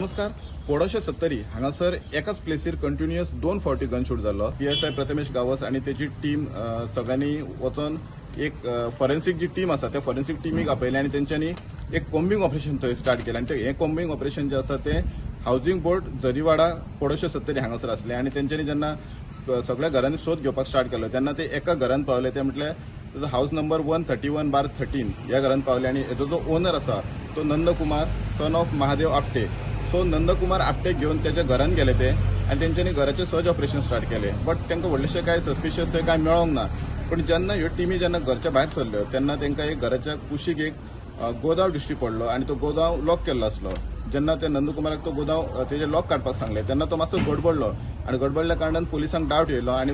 नमस्कार. पोडोशे सत्तरी हांगासर एकाच प्लेसीर कंटिन्युअस दोन फावटी गनशूट जाल्लो. पीएसआय प्रथमेश गावस आनी तेजी टीम सगळ्यांनी वचोन एक फॉरेन्सिक जी टीम आसा त्या फॉरेन्सिक टिमीक आपयले आनी तेंच्यांनी एक कोम्बिंग ऑपरेशन थंय स्टार्ट केलें. आनी हें कोम्बिंग ऑपरेशन जें आसा तें हावजिंग बोर्ड, जरीवाडा, पोडोशे सत्तरी हांगासर आसलें. आनी तेंच्यांनी जेन्ना सगळ्या घरांनी सोद घेवपाक स्टार्ट केलो तेन्ना ते एका घरान पावले, ते म्हटल्यार हावज नंबर 131/13 ह्या घरान पावले. आनी हेजो जो ओनर आसा तो Nandkumar son of Mahadev Apte. So Nandkumar Apte घेवन तेच्या घरान गेले ते आनी तेंच्यांनी घराचें सर्च ऑपरेशन स्टार्ट केलें. बट तांकां व्हडलेशें कांय सस्पिशियस थंय कांय मेळोंक ना. पूण जेन्ना ह्यो टिमी जेन्ना घरच्या भायर सरल्यो तेन्ना तांकां एक घराच्या कुशीक एक गोदांव दिश्टी पडलो आनी तो गोदांव लॉक केल्लो आसलो. जेन्ना ते नंदकुमाराक तो गोदांव तेजे लॉक काडपाक सांगलें तेन्ना तो मातसो गडबडलो आनी गडबडल्या कारणान पुलिसांक डावट येयलो आनी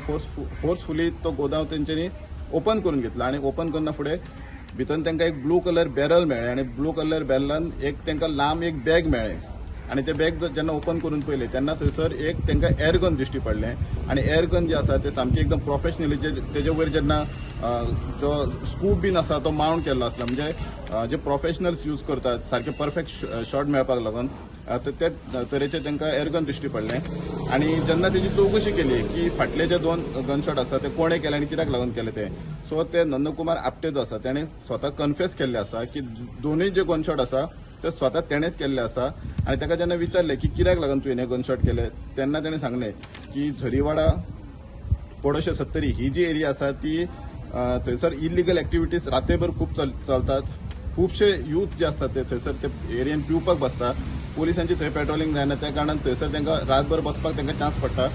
फोर्सफुली तो गोदांव तेंच्यांनी ओपन करून घेतला. आनी ओपन करना फुडें भितर तांकां एक ब्लू कलर बॅरल मेळ्ळें आनी ब्लू कलर बॅरलान एक तांकां लांब एक बॅग मेळ्ळें. आनी ते बॅग जेन्ना ओपन करून पळयलें तेन्ना थंयसर एक तांकां एअरगन दिश्टी पडलें. आनी एअरगन जे आसा ते सामकें एकदम प्रोफेशनली तेजे वयर जेन्ना जो स्कूप बीन आसा तो माउंट केल्लो आसलो, म्हणजे जे प्रोफेशनल्स यूज करतात सारके परफेक्ट शॉट मेळपाक लागून, तर ते तरेचे तांकां एअरगन दिश्टी पडलें. आनी जेन्ना तेजी चवकशी केली की फाटले जे दोन गनशॉट आसा ते कोणें केले आनी कित्याक लागून केले ते, सो ते नंदकुमार आपटे जो आसा तेणें स्वता कन्फेस केल्ले आसा की दोनूय जे गनशॉट आसा ते स्वता तेणेच केल्ले आसा. आनी ताका जेन्ना विचारलें की कित्याक लागून तुवें हे गनशॉट केले तेन्ना तेणें सांगलें की झरीवाडा, पोडोशे सत्तरी ही जी एरिया आसा ती थंयसर इलिगल एक्टिविटीज रातभर खूब चलतात. खुबशे यूथ जे आसतात ते थंयसर ते एरियेन पिवपाक बसता. पोलिसांची थंय पेट्रोलिंग जायना, त्या कारणान थंयसर तांकां रातभर बसपाक तांकां चान्स पडटा.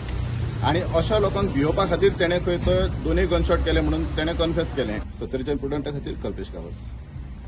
आनी अशा लोकांक भियोवपा खातीर तेणें खंय तो दोनूय गनशॉट केले म्हणून तेणें कन्फेस केलें. सत्तरीच्या प्रुडंटा खातीर कल्पेश गावस.